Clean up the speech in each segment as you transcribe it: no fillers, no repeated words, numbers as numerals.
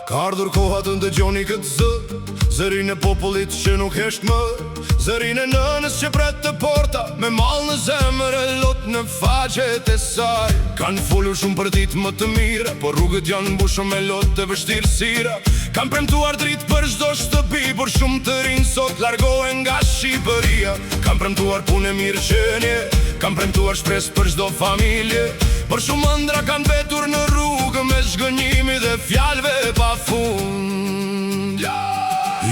Ka ardhur koha të ndëgjoni këtë zë, zërin e popullit që nuk hesht më, zërin e nënës që pret te porta, me mall në zemër e lot në faqet e saj. Kanë folur shumë për ditë më të mira, por rrugët janë mbushur me lot e vështirësira. Kanë premtuar dritë për çdo shtëpi, por shumë të rinj sot largohen nga Shqipëria. Kanë premtuar punë e mirëqenie, kanë premtuar shpresë për çdo familje, por shumë ëndra kanë mbetur në rrugë me zhgënjimi dhe fjalëve pa fund.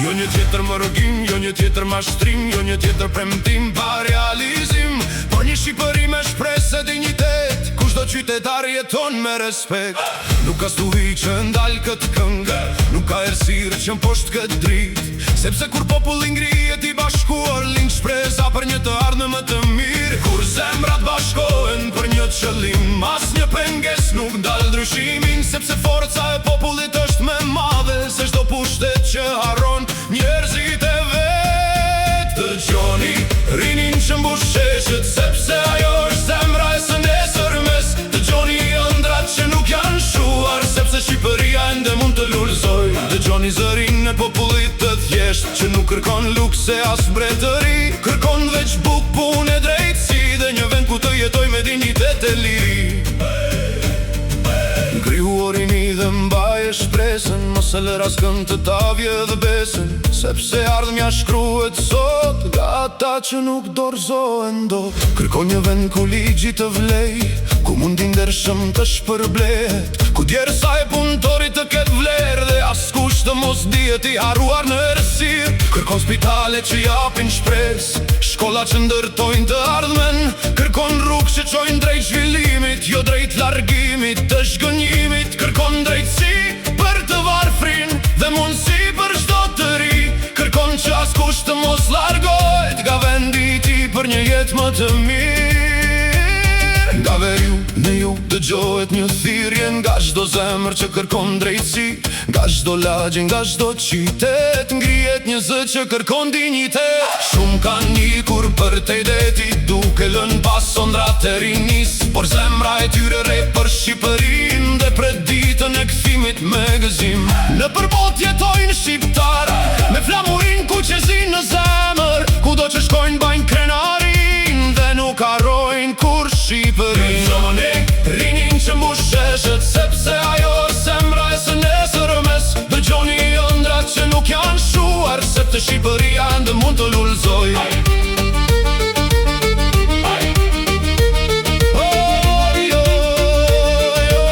Jo një tjetër mërgim, jo një tjetër mashtrim, jo një tjetër premtim pa realizim, por një Shqipëri me shpresë e dinjitet, ku çdo qytetar jeton me respekt. Nuk ka stuhi që ndal këtë këngë, nuk ka errësirë që mposht këtë dritë, sepse kur populli ngrihet i bashkuar, lind shpresa për një të ardhme më të mirë. Kur zemrat bashkohen për një qëllim, asnjë pengesë nuk ndal ndryshimin, sepse forca e popullit është më e madhe se çdo pushtet që harron njerëzit e vet. Dëgjoni rinin që mbush sheshet, sepse ajo është zemra e së nesërmes. Dëgjoni ëndrat që nuk janë shuar, sepse Shqipëria ende mund të lulëzoj. Dëgjoni zërin e popullit të thjesht, që nuk kërkon lukse as mbretëri, kërkon veç bukë, punë e drejtësi dhe një vend ku të jetoj me dinjitet e liri. Ngrihu o rini dhe mbaje shpresën, mos e lër askënd të ta vjedhë besën, sepse ardhmja shkruhet sot nga ata që nuk dorëzohen dot. Kërkon një vend ku ligji të vlej, ku mundi i ndershëm të shpërblehet, ku djersa e punëtorit të ketë vlerë dhe askush të mos ndihet i harruar në errësirë. Kërkon spitale që japin shpresë, shkolla që ndërtojnë të ardhmen, kërkon rrugë që çojnë drejt zhvillimit, jo drejt largimit të zhgënjimit, kërkon drejtësi për të varfrin dhe mundësi për çdo të ri, kërkon që askush të mos largohet nga vendi i tij për një jetë më të mirë. Nga veriu në jug dëgjohet një thirrje, nga çdo zemër që kërkon drejtësi, nga çdo lagje, nga çdo qytet, ngrihet një zë që kërkon dinjitet. Shumë kanë ikur përtej detit, duke lënë pas ëndrat e rinisë, por zemra e tyre rreh për Shqipërinë dhe pret ditën e kthimit me gëzim. Nëpër botë jetojnë shqiptarë, me flamurin kuqezi në zemër, kudo që shkojnë bajnë krenarinë dhe nuk harrojnë kurrë Shqipërinë. Dëgjoni rinin që mbush sheshet, sepse ajo është zemra e së nesërmes. Dëgjoni ëndrat që nuk janë shuar, sepse Shqipëria ende mund të lulëzoj. Oh, jo, jo.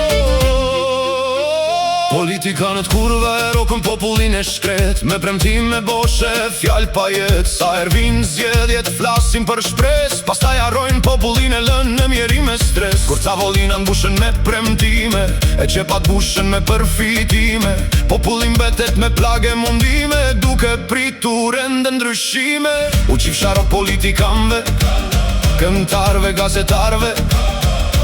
Politikanët kurva e rrokën popullin e shkret, me premtime boshe, fjalë pa jetë. Sa herë vinë zgjedhjet flasin për shpresë, pastaj harrojnë popullin e lënë në mjerim e stres. Kur tavolinat mbushen me premtime, e xhepat mbushen me përfitime, populli mbetet me plagë e mundime, duke pritur ende ndryshime. U qifsha robt politikanëve, këngëtarëve, gazetarëve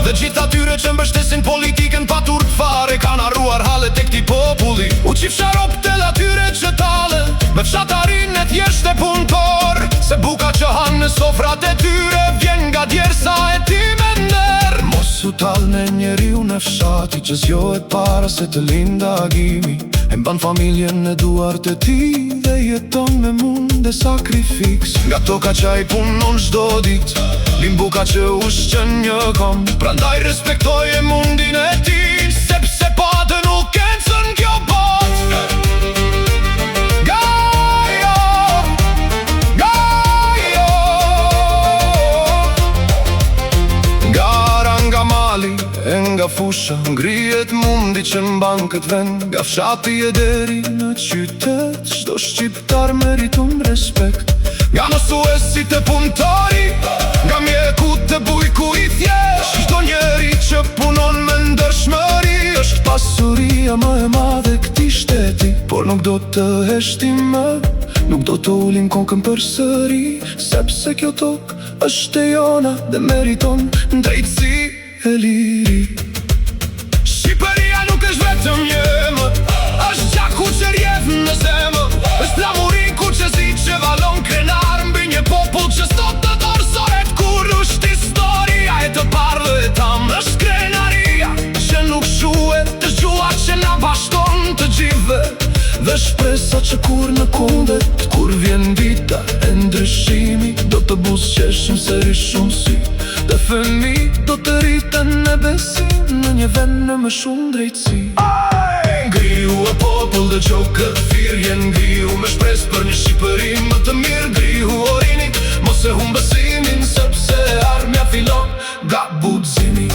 dhe gjithë atyre që mbështesin politikën pa turp fare, kanë harruar hallet e këtij populli. U qifsha robt edhe atyre që tallen me fshatarin e thjeshtë e punëtor, se buka që hanë në sofrat e tyre vjen nga djersa e tij me nder. Mos u tall me njeriun e fshatit që zgjohet para se të lindë agimi, e mban familjen në duart e tij dhe jeton me mund e sakrificë. Nga toka që ai punon çdo ditë, lind buka që ushqen një komb. Prandaj respektoje mundin e tij, sepse pa të nuk ecën kjo botë. Gajo, gajo. Nga ara, nga mali e nga fusha, ngrihet mundi që mban këtë vend. Nga fshati e deri në qytet, çdo shqiptar meriton respekt. Nga mësuesi te punëtori, nga mjeku te bujku i thjesht, çdo njeri që punon me ndershmëri është pasuria më e madhe e këtij shteti. Por nuk do të heshtim më, nuk do të ulim kokën përsëri, sepse kjo tokë është e jona dhe meriton drejtësi. e liri. Shqipëria nuk është vetëm një emër, është gjaku që rrjedh në zemër, është flamuri kuq e zi që valon krenar mbi një popull që s'do të dorëzohet kurrë. Është historia e të parëve tanë, është krenaria që nuk shuhet, është gjuha që na bashkon të gjithëve dhe shpresa që kurrë nuk mundet. Kur vjen dita e ndryshimit, do të buzëqeshim sërish shumë sy dhe fëmijët do të rriten me besim në një vend me shumë drejtësi. Ngrihu o popull dëgjo këtë thirrje, ngrihu me shpresë për një Shqipëri më të mirë. Ngrihu o rini, mos e humb besimin, sepse e ardhmja fillon nga guximi.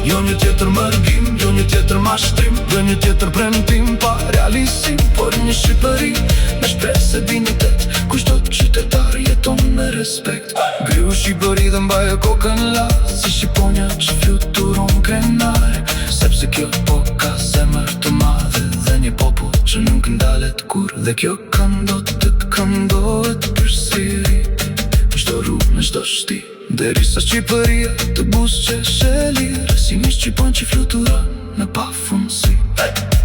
Jo një tjetër mërgim, jo një tjetër mashtrim, jo një tjetër premtim pa realizim, por një Shqipëri me shpresë e dinjitet, ku çdo qytetar jeton me respekt. Ngrihu Shqipëri dhe mbaje kokën lart, si shqiponja që fluturon krenare, sepse kjo tokë ka zemër të madhe dhe një popull që nuk ndalet kurrë. Dhe kjo këngë do të këndohet përsëri në çdo rrugë, në çdo shtëpi, derisa Shqipëria të buzëqeshë e lirë, si një shqiponjë që fluturon në pafundësi. Hey!